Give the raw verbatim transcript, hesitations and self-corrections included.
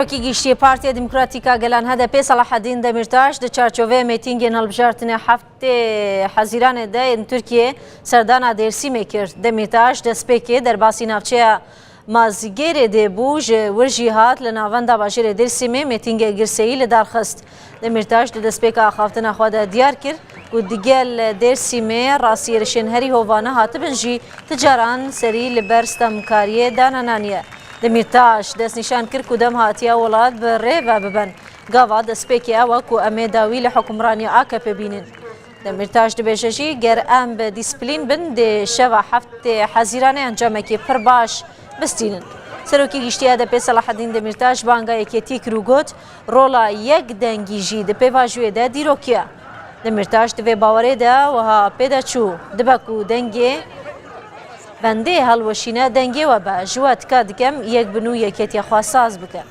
Serokê Giştî Partiya Demokratîk a Gelan H D P Selahedîn Demîrtaş di çarçoveyê mêtîngên hilbijartinê heftê Hezîranê de yên Tirkiyê serdana Dêrsimê kir. Demîrtaş destpêkê derbasî navçeya Mazgêrê de bû, ji wir jî hat li navenda bajêrê Dêrsimê mêtîngê girseyî li dar xist. Demîrtaş di destpêka axaftina xwe de diyar kir ku digel Dêrsimê rastî êrişên herî hovane hatibin jî, ti caran serî li ber stemkariyê dane naniye. Demîrtaş destnîşan kir ku dem hatiye welat bi rê ve bibin. Gava destpêkê ew e ku em ê dawî li hukimraniya A K P bînin. Demîrtaş dibêje jî, ger em bi dîsplîn bin, dê şeva heftê Hezîranê encamekî pir baş bistînin. Serokê Giştî H D P Selahedîn Demîrtaş banga yekêtî kir û got, rola yek dengî jî di pêvajoyê de dîrokî ye. Demîrtaş di vê bawerê de wiha pê de çû, dibe ku dengê bendê helweşîne dengê we be, ji we tika dikem yek bin û yekêtiya xwe saz bike.